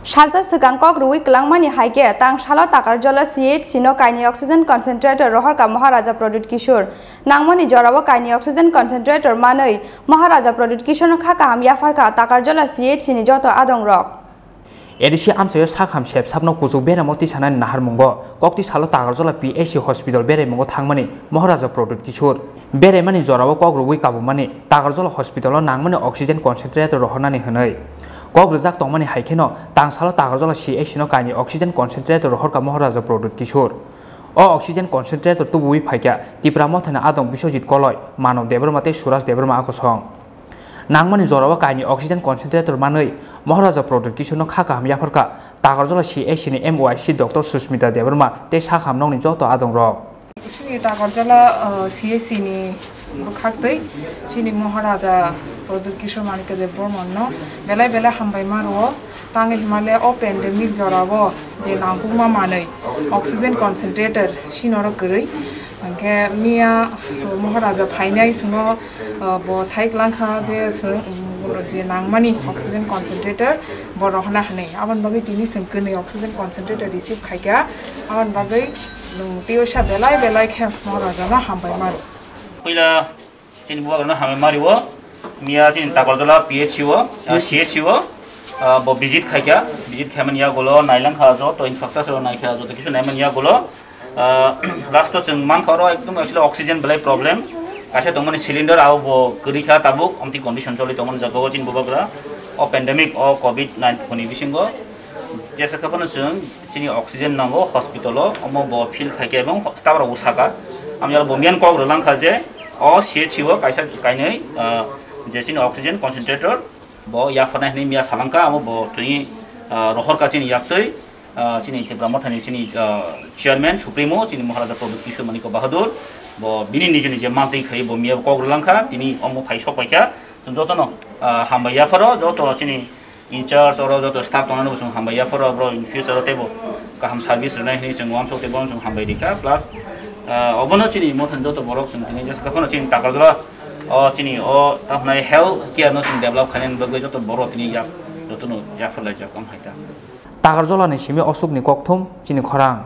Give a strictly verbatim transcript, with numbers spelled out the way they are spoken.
Salsa swkang kok rwui kwlangmani hai khe, tang salo Takarjala C H C no kainwi oxygen concentrator rohorkha Maharaja Pradyut Kishore. Nangmani jorao kainwi oxygen concentrator manwi Maharaja Pradyut Kishore no kha kaham yapharkha Takarjala C H C ni joto adongrok. A D C amchaio sak ham sep sapno kuchuk beremo tisanani naharmungo kokti salo Takarjala P H C hospital beraimungo thangmani Maharaja Pradyut Kishore. Beraimani jorao kok rwui kabumani Takarjala hospitalo nangmani oxygen concentrator rohornani hwnwi kok rwjak tongmani hai kheno tang salo Takarjala C H C no kainwi oxygen concentrator rohorkha Maharaja Pradyut Kishore. O oxygen concentrator tubuwi phaikha Tipra Mothani adong Biswajit Koloi, Manav Debbarma tei Suraj Debbarma a kosong. Nangmani jorao kainwi oxygen concentrator manwi Maharaja Pradyut Kishore no kha kaham yapharkha Takarjala C H C ni M O I C Doctor Susmita Debbarma tei sak ham nokni joto adongrok. Chini Takarjala, uh, C H C ni bwkhaktwi chini Maharaja Pradyut Kishore Manikya Debbarma no belai belai hambai ma rwo. Tangwi himale o pandemic jorao je nangkukma manwi oxygen concentrator sinoro kwrwi. Hwnkhe miya Maharaja phainai swngo, uh, bo sai kwlangkha je swng, um, je nangmani oxygen concentrator bo rohorna hwnwi. Aboni bagwi tini swng kwnwi oxygen concentrator receive khaikha. Aboni bagwi, um, twiwi sa belai belai khe Maharaja no hambai ma rwo. Puila Chini bubagrano hambai ma rwo, miya chini Takarjala P H C o, ah, C H C o, ah, bo visit khaikha, visit khaimani yagulo nailangkha joto infrastructure naikha, joto kisu naimani yagulo, ah, last o chwng mankha oro ekdom actually oxygen belai problem, kaisa tongmani cylinder abo bo kwrwikha tabuk, omtwi condition choli tongmani jagao chini bubagra, o pandemic, o covid nineteen ni bisingo, jesa khe phano chwng chini oxygen nango hospital o, omo bo feel khaikha ebong staff rok bo saka, amyalo bo miyan kok rwlangkha je, O C H C o kaisa kainwi, ah, je chini oxygen concentrator bo yapharnai hwnwi miya salangkha, amo bo chini, ah, rohorkha chini yaktwi, ah, chini Tipra Mothani chini, ah, chairman, supremo, chini Maharaja Pradyut Kishore Manikya Bahadur, bo bini niji niji mantwi khai bo miya kok rwlangkha, tini omo phai sok paikha, chwng jotono, ah, hambai yapharo, joto chini in charge oro joto staff tongnani bo chwng hambai yapharo, abo in future o teibo kaham service rwnai hwnwi chwng uansuk tei bono chwng hambai rikha, plus, ah, obono chini Mothani joto borok chwng tini jesa khe phano chini Takarjala o chini o tamo hwnai health care no chwng develop khainani bagwi joto borok tini yak jotono yapharlaijak, omo hai ta. Takarjala ni simi osuk ni kokthum chini khorang.